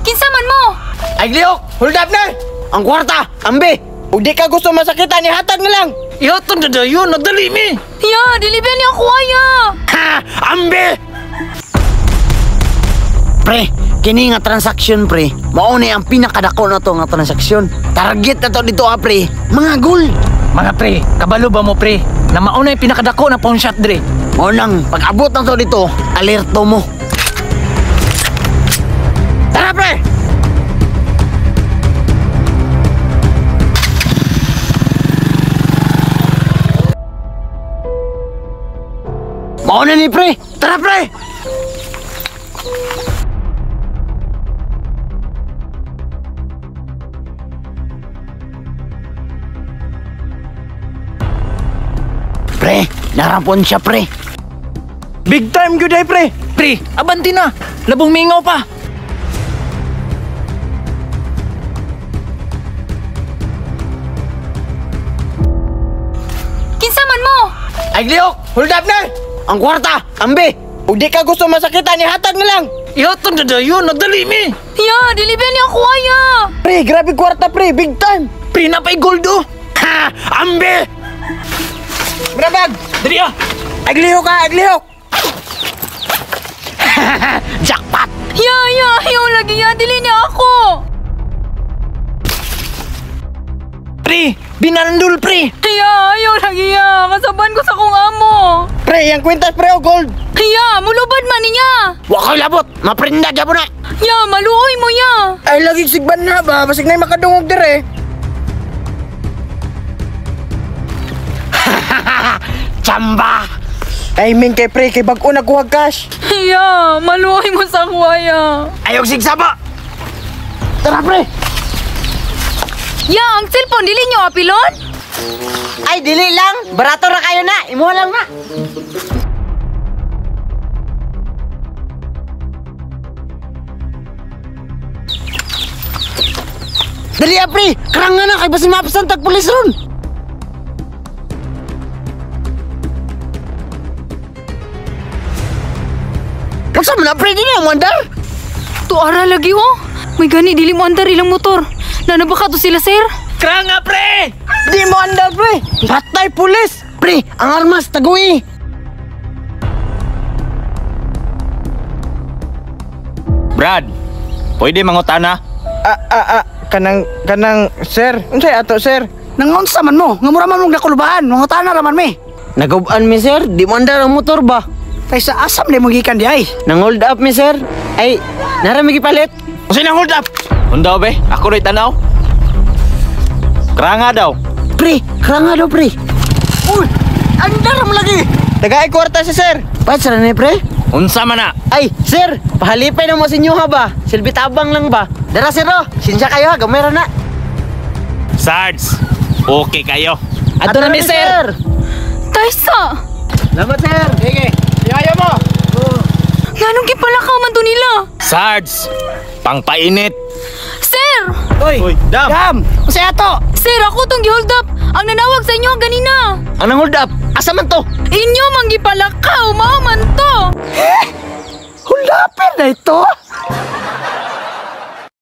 Kinsa man mo? Ay, lihok! Hold up na! Ang kwarta! Ambi! Ug di ka gusto masakitan, ihatag na lang! Ihatag na dayon, nadali mi! Ya, dili ba niya ako aya? Ha! Ambi! Pre, kini nga transaksyon pre, mao ni ang pinakadako na to nga transaksyon. Target na to dito ah pre, mga gold. Mga pre, kabalo ba mo pre? Na mao na yung pinakadako na pawn shop dre. Mao nang pag-abot na to dito, alerto mo. Tara pre! Mao na ni pre! Tara pre! Pre, narampon siya pre. Big time good ay pre. Pre, abanti na. Labong mingaw pa. Kinsa man mo? Ay, lihok! Hold up na! Ang kwarta! Ambi! Ug di ka gusto masakitan, ihatag na lang! Ihatag na dayon, nadali mi. Ya, dili ba niya ako aya? Pre, grabe kwarta pre, big time! Pre, napay gold oh. Ha! Ambi! Brabag! Dali ah. Ay lihok ha, ay lihok! Jackpot! Ya, ya, ayaw lagi ya, dili niya ako. Pre, binandol pre. Ya, ayaw lagi ya, kasaban ko sa kong amo. Pre, yang kwintas pre o gold! Ya, mulubad man niya. Wa ko'y labot! Maprinda gyapon na! Ya, maluoy mo ya. Ay lagi sigban na ba, basig na makadungog dire. Chamba! Timing kay pre, kay bag-o nagkuha cash. Ya, maluoy mo sa ako aya. Ayaw sigsaba! Tara pre! Ya, ang cellphone dili niyo apilon? Ay, dili lang! Barato ra kayo na! Imuha lang na! Dali ah, pre! Karanga na! Kay basin maapasan tag pulis ron! Unsa man na pre dili ang mandar? Tuara lagi oh. May gani dili mo andar ilang motor. Nana ba ka to sila sir? Kranga pre. Di mo andar pre! Patay pulis! Pre, ang armas taguhi. Brad, pwede mangutana? Kanang, sir. Unsay ato, sir? Nangunsa man mo, nga mura man mong nakulubahan, mangutana ra man mi. Nagub-an mi sir, di mo andar ang motor ba? Kaysa asam na mong gikan di ay. Nang hold up mi sir. Ay, nara mi gipalit. Unsay nang hold up? Undaw be, ako ro'y tanaw. Kranga daw. Pre, kranga daw pre. Uy, andar mo lagi. Tagay kwarta si sir. Patsara ni pre. Unsa man na? Ay, sir, pahalipay na mo sa inyo ha ba? Silbi tabang lang ba? Dara sir oh, sinsya kayo ha, gamay ra na. Sarge, okay kayo. Ato na mi sir. Taysa. Salamat sir. Sige, yayo mo. Nganong gipalakaw man to nila? Sarge, pangpainit. Sir! Uy, dam. Dam, unsay ato? Sir, ako tong gihold up. Ang nanawag sa inyo ang ganina. Ang nang hold up, asa man to? Inyo man gipalakaw, mao man to. Hulapin na ito.